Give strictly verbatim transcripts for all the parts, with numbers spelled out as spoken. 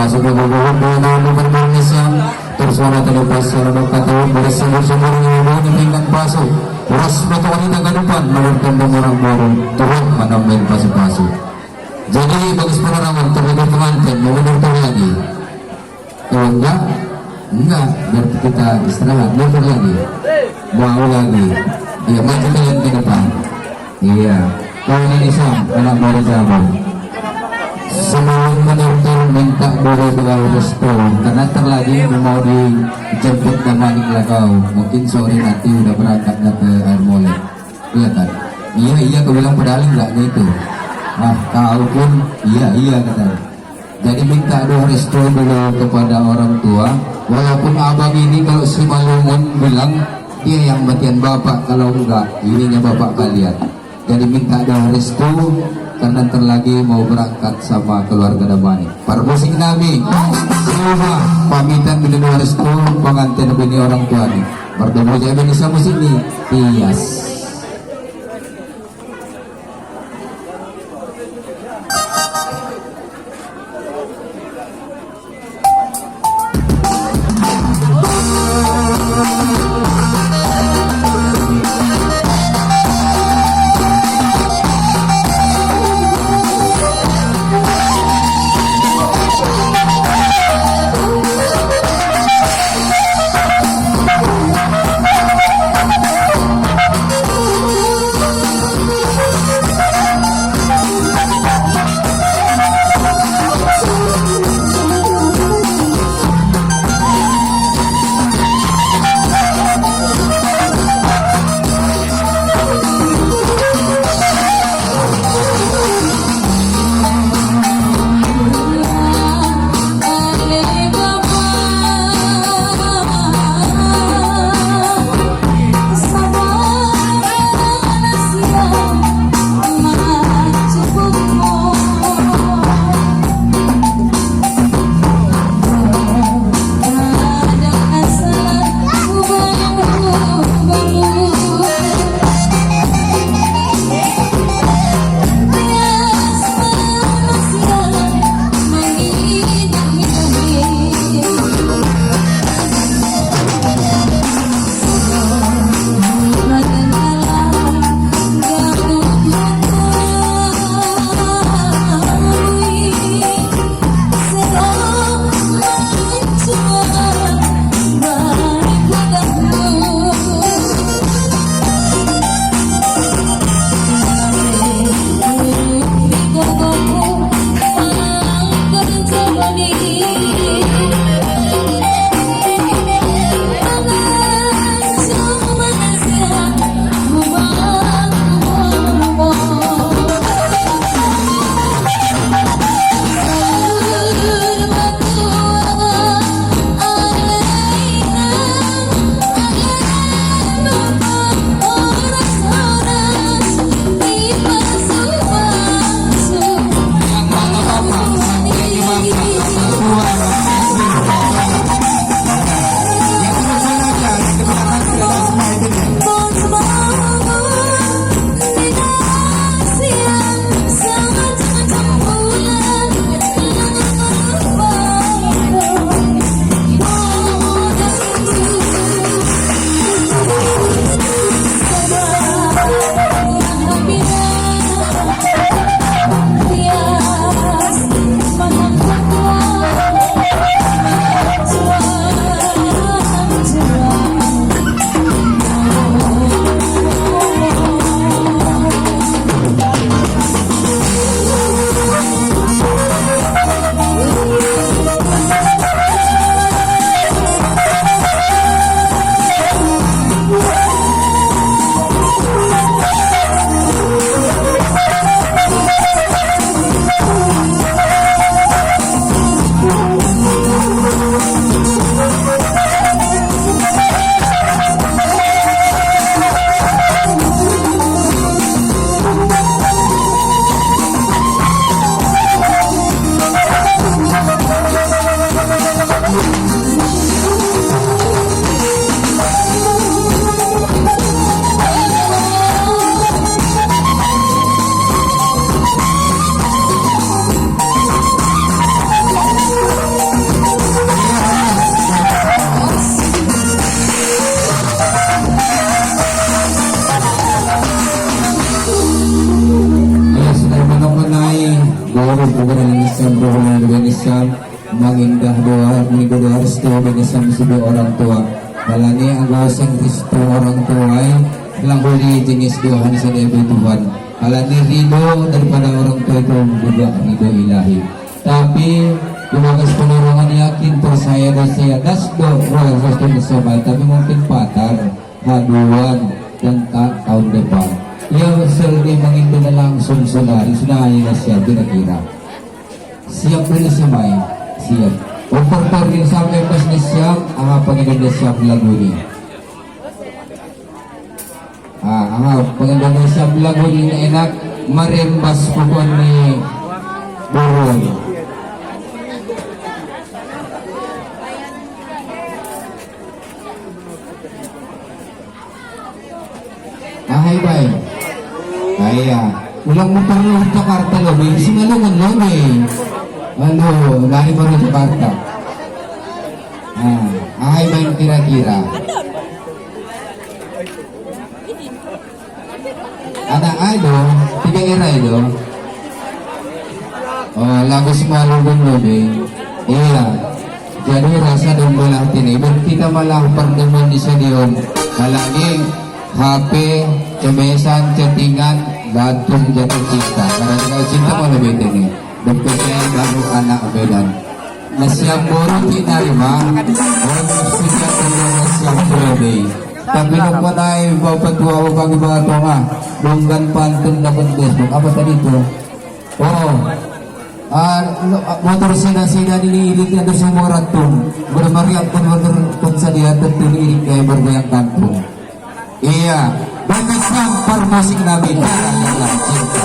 Sudah berbohong dengan nomor Indonesia. Tersuara tadi pas suara kata bersama-sama dengan pinggan pasu. Ras betul ini tak depan nomor tembang orang baru. Turun mana main pasu-pasu. Jadi bagus penerawan terlebih pengantin mau mundur lagi. Kalau enggak, enggak, biar kita istirahat, mundur lagi. Mau lagi. Ya, maju kalian ke depan. Iya. Kau ini Sam, anak baru Jabon. Sebelum menerjun minta dulu doa restu karena terlagi mau dijemput sama Nik lah kau. Mungkin sore nanti udah berangkat ke Air Molek. Iya kan? Iya, iya, kau bilang pedalin nggak itu. Ah, kau pun iya, iya kata. Jadi minta doa restu dulu kepada orang tua. Walaupun abang ini kalau si Malumun bilang dia yang matian bapak, kalau enggak ininya bapak kalian. Jadi minta doa restu karena ntar lagi mau berangkat sama keluarga Damani. Para musik nabi, semua pamitan minta doa restu pengantin bini orang tua nih. Berdoa jadi bisa musik nih. Yes. Islam mengindah doa, mengindah doa restu bagi Islam sebagai orang tua. Balani anggo sing restu orang tua, eh, langkuli jenis doa ni sadaya Tuhan. Balani ridho daripada orang tua itu juga ridho ilahi. Tapi di bagas penerangan yakin, percaya dan saya das do roh restu sobat, tapi mungkin patar haduan dan ta-, tahun depan. Ya, seldi mengindah langsung saudari, sudah ayo siap kira-kira. Siap ini semai. Siap. Oper-oper di sampai pas ni siap, ah, pengen dia siap lagu ni. Ah, ah, pengen dia siap lagu ni enak, marimbas pokok ni burung. Ahai bai. Kaya. Ulang mutar lo Jakarta lo, Bi. Singalungan lo, Bi. Aduh, dari baru Jakarta. Ah, ahai bai kira-kira. Anak ai do, tiga era ai do. Oh, lagu semua album lo, Bi. Iya. Jadi rasa dan bola hati ni, ben kita malah pertemuan di stadion. Halani H P, cemesan, chattingan, batur jatuh cinta. Karena kalau cinta malah bete ni. Berkesel baru anak bedan. Nasiam boru ti narima, on sejak nasiam boru deh. Tapi nak manai bapak tua bagi batonga, donggan pantun dapat Facebook. Apa tadi tu? Oh, ah, lo-, ah, motor sida-sida ini iliknya ada semua ratung. Bermariam pun motor pun sadia tentu ilik kayak bergoyang kantung. Iya, berkesan permusik Nabi dalam cinta.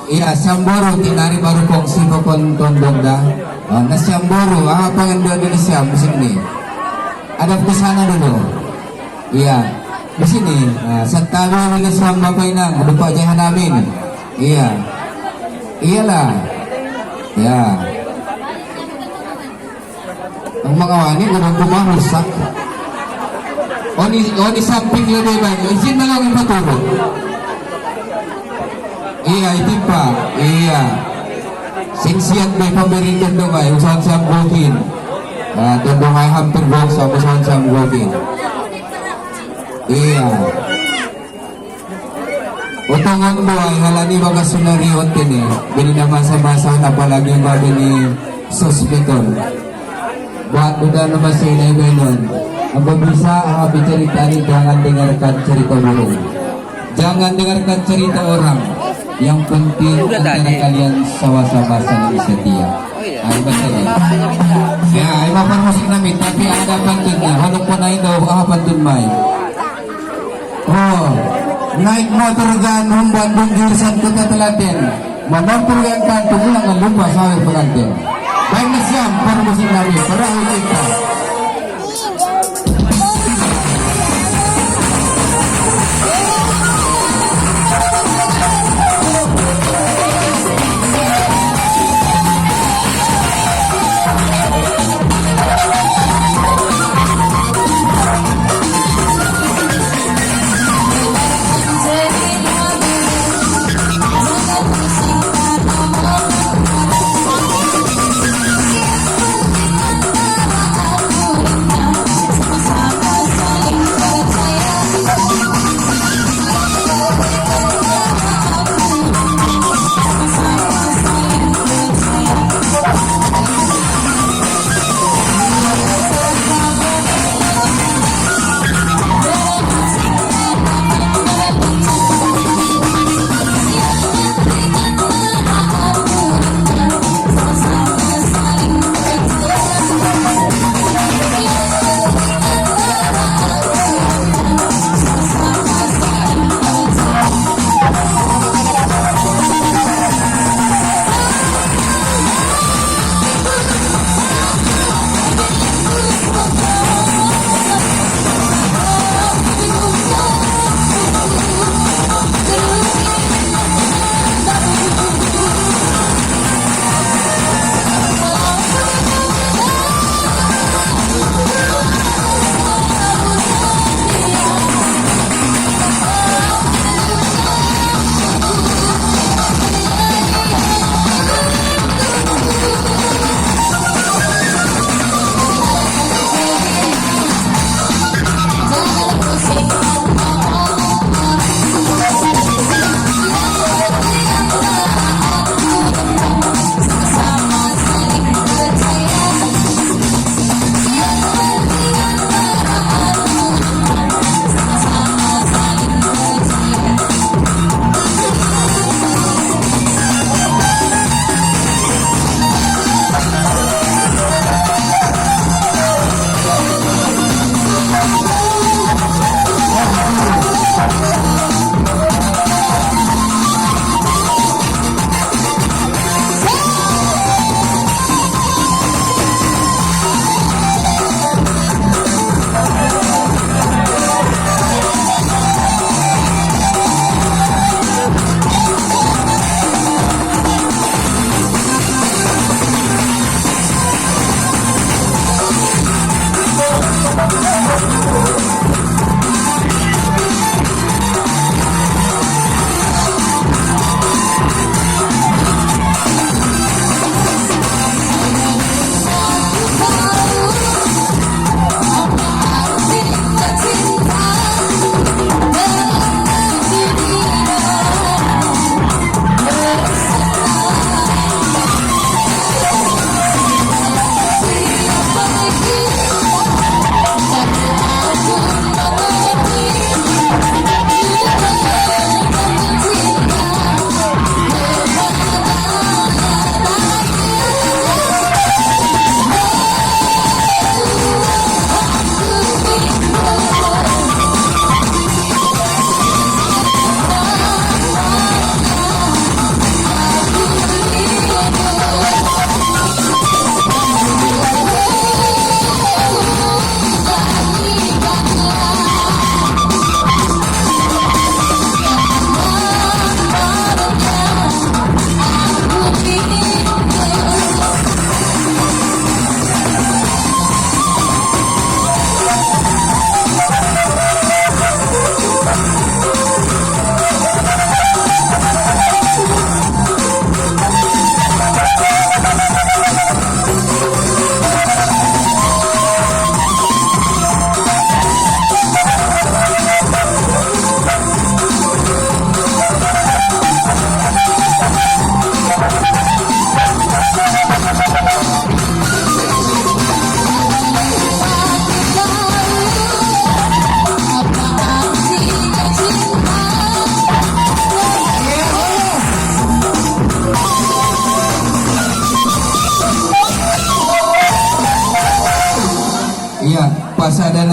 Iya, siam boru, tinari baru kongsi pokon tondong dah. Oh, nah, siam boru, apa yang dia di siam musim ni? Ada ke sana dulu. Iya. Di sini, nah, satabi ini sama Bapak Inang, lupa jangan amin. Iya. Iyalah. Ya. Ang mga wani, gudang kuma rusak. O ni, o ni samping lebih baik. Izin na lang yung paturo. Iya, iti pa. Iya. Singsiat may pamirikan dong ay, usahan sa bukin. Ah, tundong ay hampir buksa, usahan sa bukin. Iya. Utangan mo ay halani mga sunariot ini. Bini naman sa masa na palagi ba bini suspetun. Buat udah nama sila benon. Apa bisa, ah, bicarita ini jangan dengarkan cerita burung. Jangan dengarkan cerita orang. Yang penting antara kalian sama-sama saling setia. Ay, basta yan. Ya, ay maparmusik namin, tapi ada pantunnya. Walaupun ay daw, ah, pantun may. Oh, naik motor gan humban Bunjur San Kota Telaten. Manompur gan kanto ulang lupa sawe pengantin. Baik na siyam, para musik namin, para kita.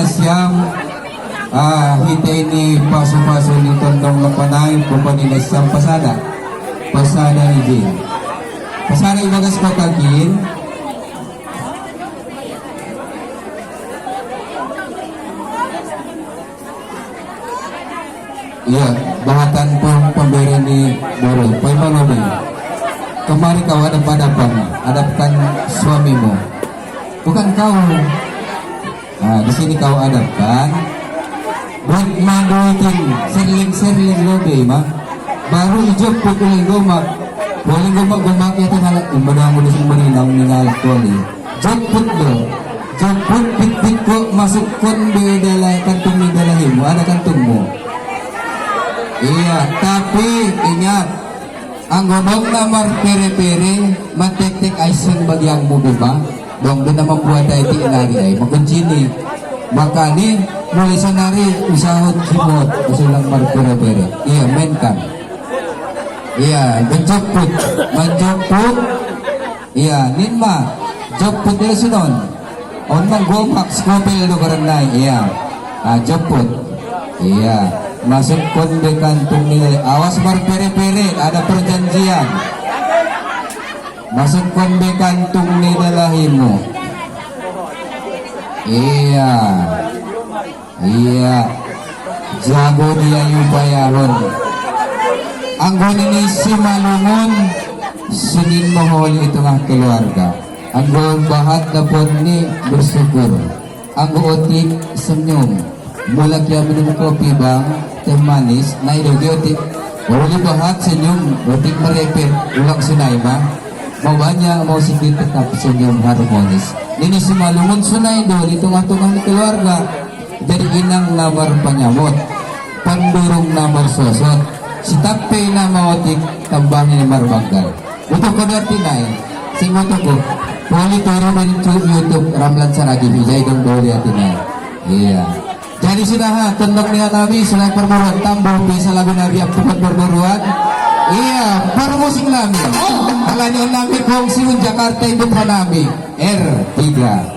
Siyam, ah, hita ini pasu-pasu ni Tondong Lapanai, bukan ini siyam pasada. Pasada ini. Pasada ibagas ko kakin. Iya, bahatan pun pemberi ni baru. Paimano ni? Kemari kau hadap-hadapan, hadapkan suamimu. Bukan kau. Nah, di sini kau hadapkan. Buat maduitin, serling-serling lobe, ma. Baru ijemput uling gomak. Uling gomak-gomak ya, tengah lah. Umbadang udah sumber inang, ningal koli. Jemput do. Jemput, pit-pit ko, masukkan di dalam kantung ni dalam himu, ada kantungmu. Iya, tapi ingat, anggo dong na marpere-pere, matektek aiseng bagi angmu bima, dong do na mambuat ai ti nari ai, makunci ni. Makani, mulai sanari usahut himot, usulang marpere-pere. Iya, mainkan. Iya, menjemput, menjemput. Iya, ninma, jemput dia sunon. On manggomak, skopel do karennai, iya. Ah, jemput. Iya, masuk kon be kantung ni, awas marpere-pere, ada perjanjian. Masuk kon be kantung ni dalam himu. Iya. Iya. Jago dia yu payahon. Anggo nini Simalungun, Senin moholi i tengah keluarga. Anggo bahat dapot ni bersyukur. Anggo otik senyum. Mulak ia minum kopi bang, teh manis, nai doge otik. Uli bahat senyum, otik merepet, ulang sunai ma. Mau banyak, mau sedikit tetap senyum harmonis. Nini Simalungun sunai do di tengah-tengah ni keluarga. Jadi inang na marpanyamot, pandurung na marsosot, sitape na maotik, tambah ni marbanggal. Utuh ko do artina i, sing utuh ko. Poli turu dari YouTube Ramlan Saragi, ijai dong do artina i. Iya. Jadi sudah ha, tondong ni hanami, selain perburuan tambah bisa lagu nari apukan perburuan. Iya, permusik nami. Alani nami kongsi Jakarta ibu nami. R tiga.